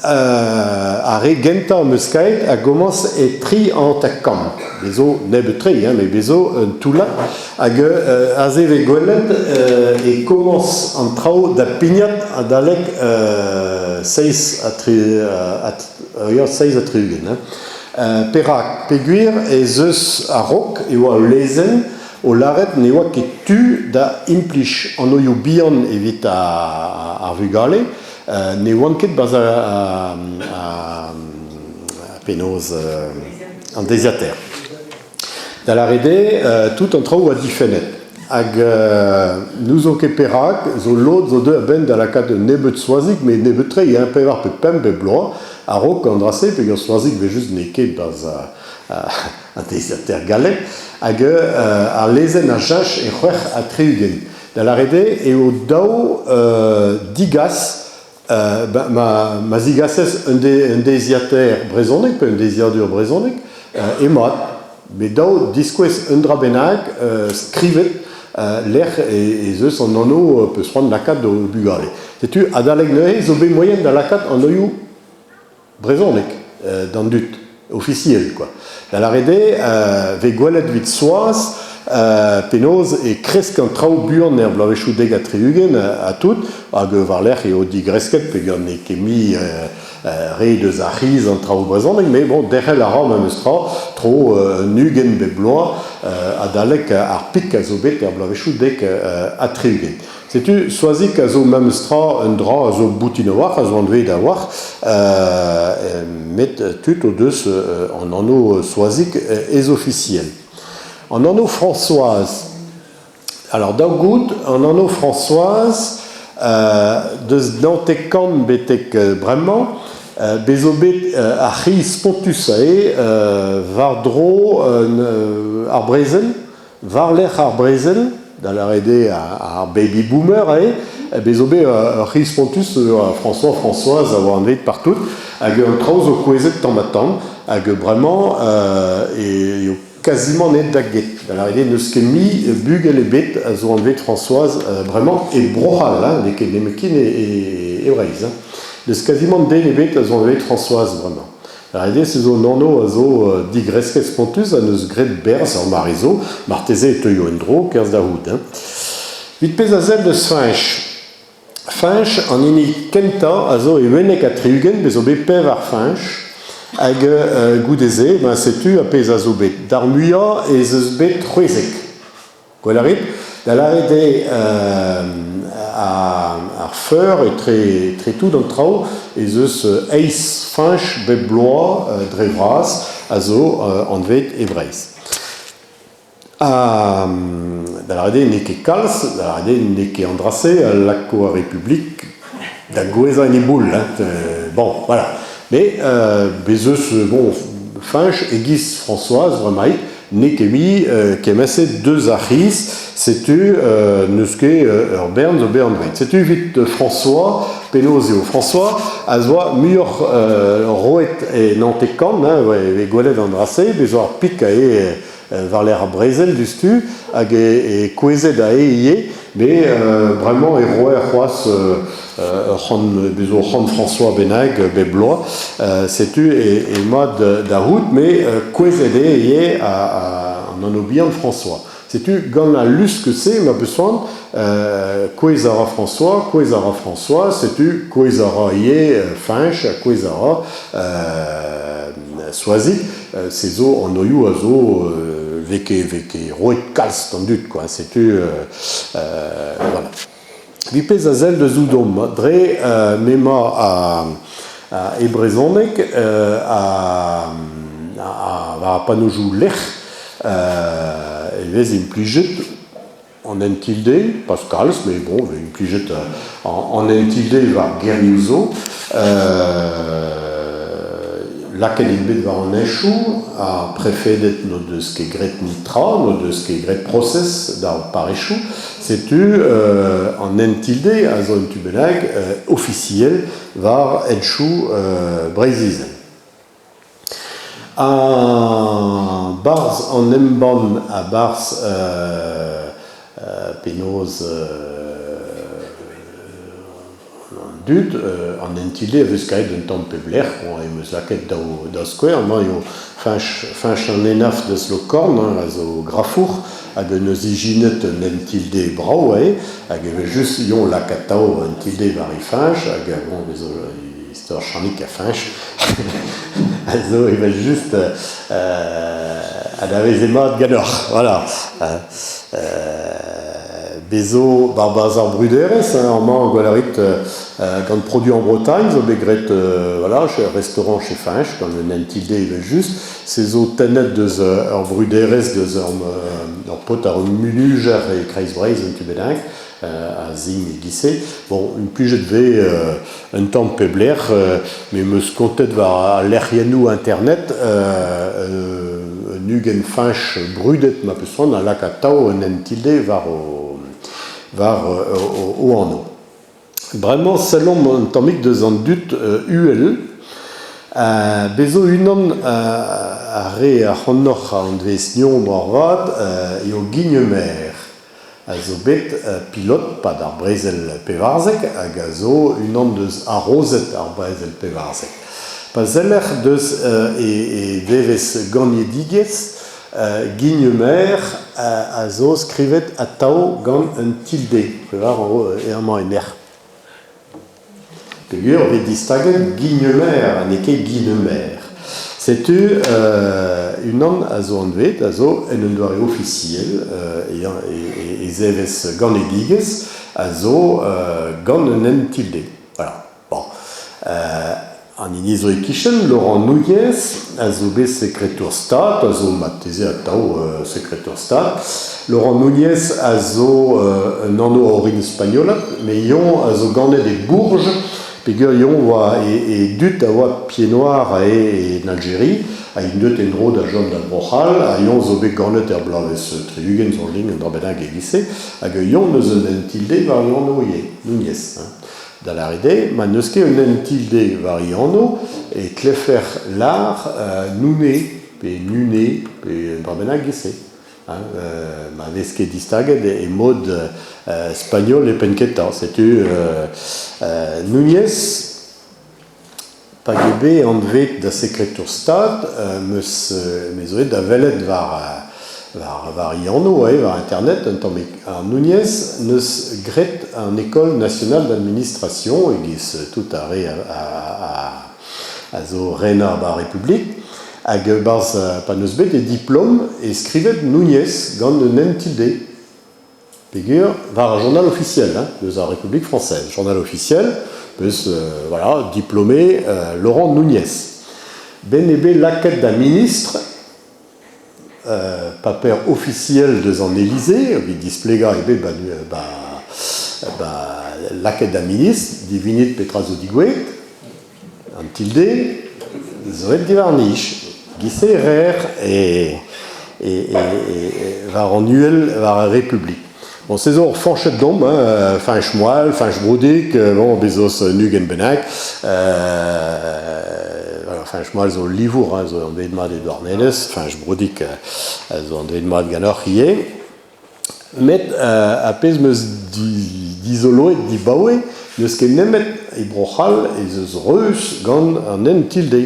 Ar re gentañ am eus kaet a gomañs e 53. Bez zo nebeut-tre, hein, met bez zo un toullad. Hag aze e vez gwelet e komañs an traoù da pignat adalek seizh ha tri ya, 67, hein. Perak? Peogwir ez eus a-raok e oa ul lezenn o lâret ne oa ket tu da implij anvioù bihan evit ar vugale, ne oant ket 'barzh penaos an deiziataer. Da lâret eo, tout an traoù a oa difennet. Hag n'ouzon ket perak zo lod zo deuet a-benn da lakaat un nebeud Soazig, met nebeud-tre, hein, pevar pe pemp bep bloaz, a-raok an dra-se, peogwir Soazig evel-just n'eo ket 'barzh an deiziataer gallek, hag al lezenn a cheñch e 66. Da lâret eo eo dav digas ma zigasez un deiziataer brezhonek pe un deiziadur brezhonek eo mat. Met dav diskouez un dra bennak skrivet lec'h ez eus an anv peus c'hoant lakaat d'ho bugale. Setu adalek neuze zo bet moaien da lakaat anvioù brezhoneg d'an dud ofisiel kwa. Da lâret eo vez gwelet evit Soaz penaos e kresk an traoù buan er bloavezhioù 70 ha tout, hag war-lerc'h eo digresket peogwir n'eo ket mui re deus ar c'hiz an traoù brezhoneg, met bon, derc'hel a ra memes tra tro un 20 bep bloaz adalek ar pik a zo bet er bloavezhioù 70. Setu Soazig a zo memes tra un dra a zo boutin a-walc'h, a zo anvet a-walc'h, met tud o deus an anv Soazig ez-ofisiel. An anv Françoise. Alors daou goût, an anv Françoise deus 90 betek bremañ, bez zo bet ar c'hiz spontus aze war-dro ar brezel, War-lerc'h ar brezel, da lâret eo ar baby boomer eo, bez zo bet ur c'hiz spontus François Françoise a oa anvet partout, hag an traoù zo kouezhet tamm-ha-tamm, hag bremañ eo kazimant aet da get. Da lâret eo n'eus ket mui bugel ebet a zo anvet Françoise bremañ e Bro-C'hall, hein, n'eo ket nemetken e Breizh. Hein. N'eus kazimant den ebet a zo anvet Françoise bremañ. Ret eo se zo un anv a zo digresket spontus ha n'eus graet berzh ar mare zo. Marteze e teuio en-dro, kerzh da c'hoût. Hein. Evit pezh a sell deus Feñch. Feñch, an hini kentañ a zo e 71, bez zo bet pevar Feñch. Hag goude-se, ben setu ar pezh a zo bet. D'ar muiañ ez eus bet 16. Gwell a rit? Da lâret eo ar feur etre tout an traoù ez eus eizh feñch bep bloaz dre vras a zo anvet e Breizh. Ha da lâret eo n'eo ket kalz, da lâret eo n'eo ket an dra-se a lako ar Republik da gouezhañ en e boull. Hein. Bon, voilà. Mais bez eus bon, feñch e-giz Françoise bremaik N'eo ket mui kement-se deus ar c'hiz, setu n'eus ket ur bern zo bet anvet. Setu evit François, penaos eo François a zoa muioc'h roet e 90, hein, e gwelet an dra-se, bez oa ar pik a eo war-lerc'h ar brezel diouzhtu, hag e kouezhet ae ivez, met bremañ e roer c'hoazh ur c'hant, bez zo ur c'hant François bennak bep bloaz, setu emañ da c'hoût, met kouezhet eo ivez an anv bihan François. Setu gant al lusk-se ma peus c'hoant, kouezhañ a ra François, kouezhañ a ra François, setu kouezhañ a ra ivez Feñch, kouezhañ a ra Soazig, se zo anvioù a zo vez ket roet kalz d'an dud quoi, setu voilà. Evit pezh a sell deus oudomp, dre m'emañ e brezhoneg war ar pannejoù lec'h e vez implijet an hent-tilde, pas kalz, met bon, e vez implijet an hent-tilde war gerioù zo. Lakaet int bet war an henchoù, ar prefeded n'o deus ket graet netra, n'o deus ket graet prosez d'ar parrezioù. Setu an hent-tilde a zo un tu bennak ofisiel war henchoù Breizh-Izel. A-barzh an embann a-barzh penaos an dud, an hentilde a vez kavet un tamm pep lec'h, bon, em eus lakaet daou skouer, amañ eo Feñch an Henaff deus Lokorn, hein, a zo grafour, hag en deus ijinet un hentilde brav eo, hag evel-just eñ lak atav un tilde war e Feñch, hag bon, bezo istor Chanig ha Feñch a zo evel-just anaveze mat ganeoc'h, voilà. Bez zo 'barzh ar bruderezh, hein, amañ gwell a rit gant Produit en Bretagne zo bet graet voilà, restaurant chez Feñch gant un hentilde evel-just. Se zo tennet deus ur bruderezh deus ur paotr ar munujer e Kreiz-Breizh un tu bennak a zign e-giz-se. Bon, implijet 'vez un tamm pep lec'h, me 'm eus kontet war al lec'hiennoù internet un 20 Feñch brudet ma peus c'hoant a lak atav un hentilde war o war o anv. Bremañ sellomp un tammig deus an dud uhel. Bez zo unan ar re ac'hanoc'h a anvez Nion moarvat eo Guignemer, a zo bet pilot 'pad ar brezel 14 hag a zo unan deus harozed ar brezel 14. Pa seller deus e devezh ganedigezh, Guignemer a zo skrivet atav gant un tilde, amañ en erc'h. Peogwir e vez distaget Guignemer ha n'eo ket Guinemer. Setu unan a zo anvet, a zo en un doare ofisiel e zevezh ganedigezh, a zo gant un hent tilde. Voilà. Bon. An hini zo e-kichen, Laurent Nunez, a zo bet sekretour Stad, a zo marteze atav sekretour Stad. Laurent Nunez a zo un anv a orin spagnolat, met eñ a zo ganet e Bourges, peogwir eñ oa e dud a oa pied-noir en Aljeria, ha int deuet en-dro da chom da Bro-C'hall, ha eñ zo bet ganet er bloavezh 60 soñj din, un dra bennak e-giz-se, hag eñ 'neus un hent-tilde war e anv ivez, Nunez. Da lâret eo, ma n'eus ket un hent-tilde war e anv e tlefec'h lâr Noune pe Nune pe un dra bennak e-se. Hein, ma vez ket distaget e mod spagnol e penn-kentañ. Setu Núñez, pa eo bet anvet da sekretour Stad, 'm eus me zo aet da welet war war e anv eo, war internet un tammig. Ar Núñez 'neus graet an École nationale d'administration e-giz tout ar re a zo renañ 'ba ar Republik hag 'barzh pa 'neus bet e diplom e skrivet Núñez gant un N-tilde. Peogwir war ar journal officiel hein, deus ar République française. Journal officiel eus voilà, diplômé Laurent Nunez. Ben eo bet lakaet da ministr paper ofisiel deus an Élysée, evit displegañ eo bet ba, ba, lakaet da ministr, divinit petra zo digouezhet, an tilde zo aet diwar-nij. Giz-se e reer e, e, e, war an uhel, war ar Republik. Bon, se zo ur fañchet domp, hein, Fañch Moal, Fañch Broudig, bon, bez eus un 20 bennak. Voilà, Fañch Moal zo livour, hein, zo anvet mat e Douarnenez, Fañch Broudig a zo anvet mat ganeoc'h ivez. Met ar pezh 'm eus dizoloet dibaoe, n'eus ket nemet e Bro-C'hall ez eus reuz gant an hent tilde.